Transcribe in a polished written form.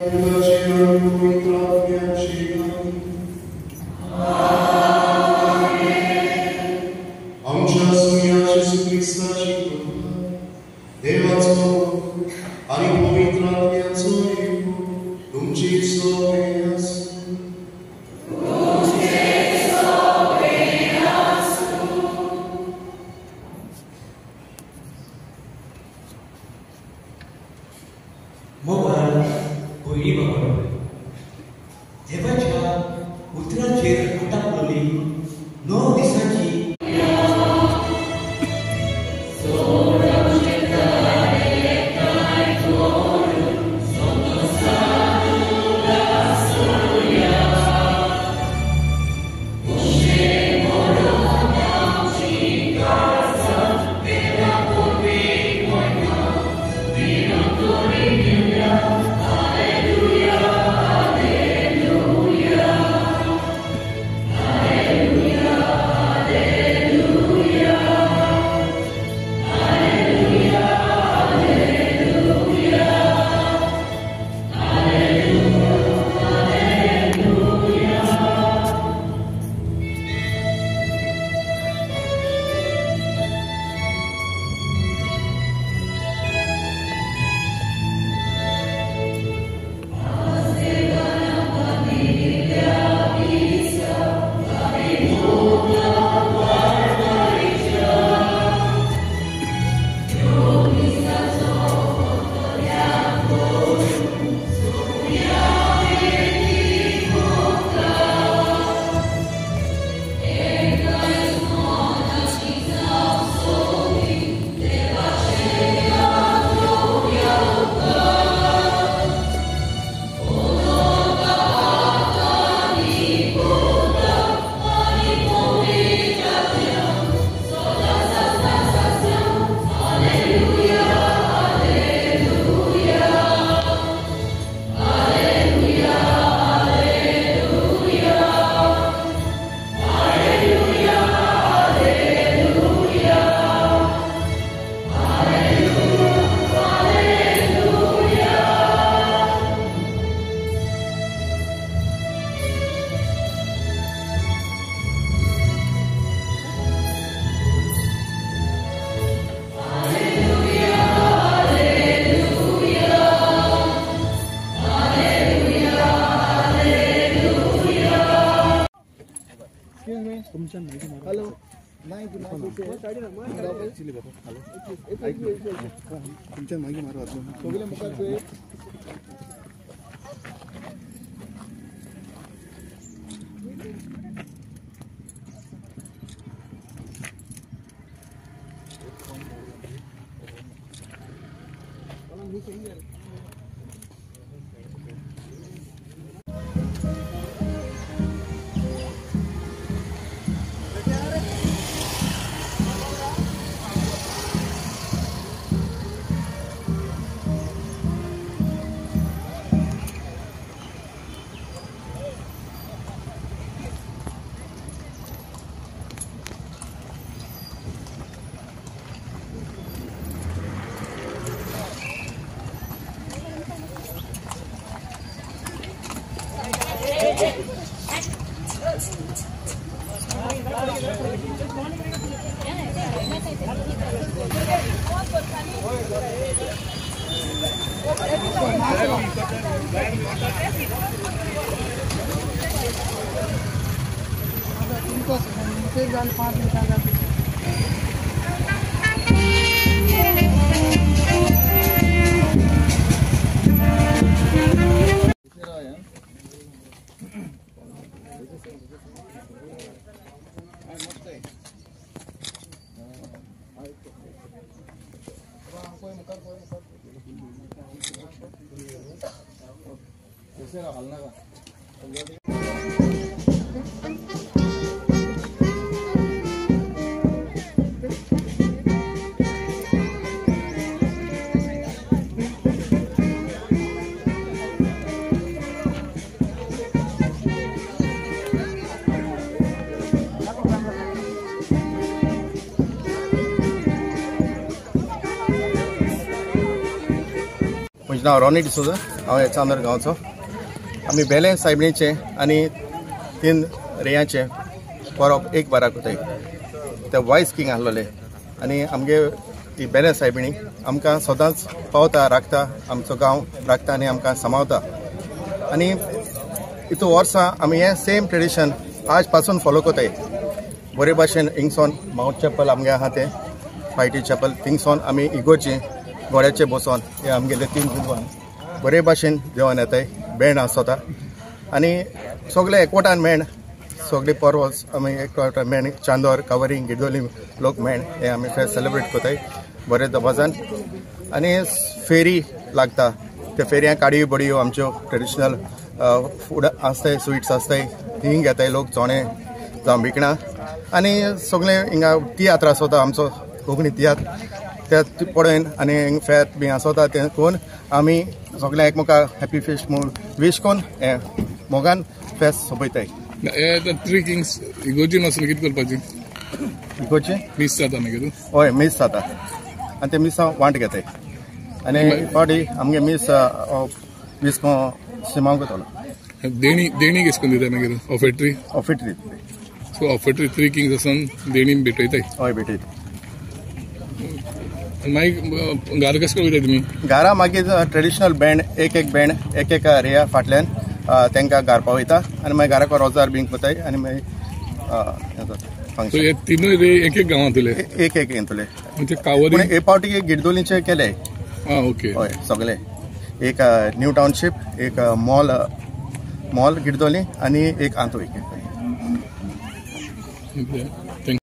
आमच्या सुया जेजू क्रिस्ताची कृपा, देवाचो आनी पवित्र आत्म्याचो एकवट तुमचे सगळे आसूं. मोगाळ भयणी बाबा, देवाच्या उतराचेर आटापलेली 9 दिसांची हॅलो तुमच्या मागे मारू सगळे मुखार म्हजें नांव रॉनी डिसोजा, हांव चांदर गांवचो. आमी बेलें सायबिणीचें आनी 3 रेयांचें परब एक बारा कोताय. ते वायस किंग आसलेले आनी आमगे ही बेलें सायबिणी आमकां सदांच पावता, राखता, आमचो गांव राखता आनी आमकां सांबाळता. आनी इतू वर्सां आमी हें सेम ट्रेडिशन आज पासून फॉलो कोताय. बरे भाशेन हिंगसोन मावंट चॅपल आमगे आहा तें फायटी चॅपल, थिंगसोन आमी इगोर्जी घोड्याचे बसोन हे आमगेले 3 विद्वान बरे भाशेन जेवण येताय, बँड आसता आनी सगळे एकवटान मेण, सगळे परवस आमी एकवटान मेण, चांदोर, कावरी, गिरदोली लोक मेण हे आमी फेस्त सेलिब्रेट करताय बरे दबाजान. आनी फेरी लागता, त्या फेरयां काडयो बडयो आमच्यो ट्रेडिशनल फूड आसताय, स्विट्स आसताय, तीं घेताय लोक, चोणे जावं भिकणां. आनी सगळे हिंगा तियात्र आसता आमचो कोंकणी तियात्र, ते पळोवन आनी हिंगा फेत बी आसता तें करून आमी सगळे एकमेका हॅपी फेस्ट म्हूण वीश करून हें मोगान फेस्त सोंपयताय. थ्री किंग्स इगोर्जीन वचून कितें करपाचें? इगोर्जी मीस जाता मागीर? हय, मीस जाता आनी ते मिसां वांट घेताय. आनी फावटी आमगे मीस वीस सिमांव करतलो. देणी देणी कशें करून दिता मागीर? ऑफेट्री? ऑफेट्री. सो ऑफेट्री थ्री किंग्स आसून देणी भेटयताय? हय, भेटयता. मागीर घरा कशें वयता तुमी? घरा मागीर ट्रेडिशनल बँड, एक एक बँड एक एक रेया फाटल्यान तांकां घारपा वयता आनी मागीर घराक रोजार बीन कोताय आनी मागीर फंक्शन. तिनूय रे एक एक गांवांतले? एक एक हितूले. म्हणजे कावरी हे पावटी गिरदोलीचे केले. आं, ओके. हय, सगळे एक न्यू टावनशीप, एक मॉल मॉल गिरदोली आनी एक आंतोय.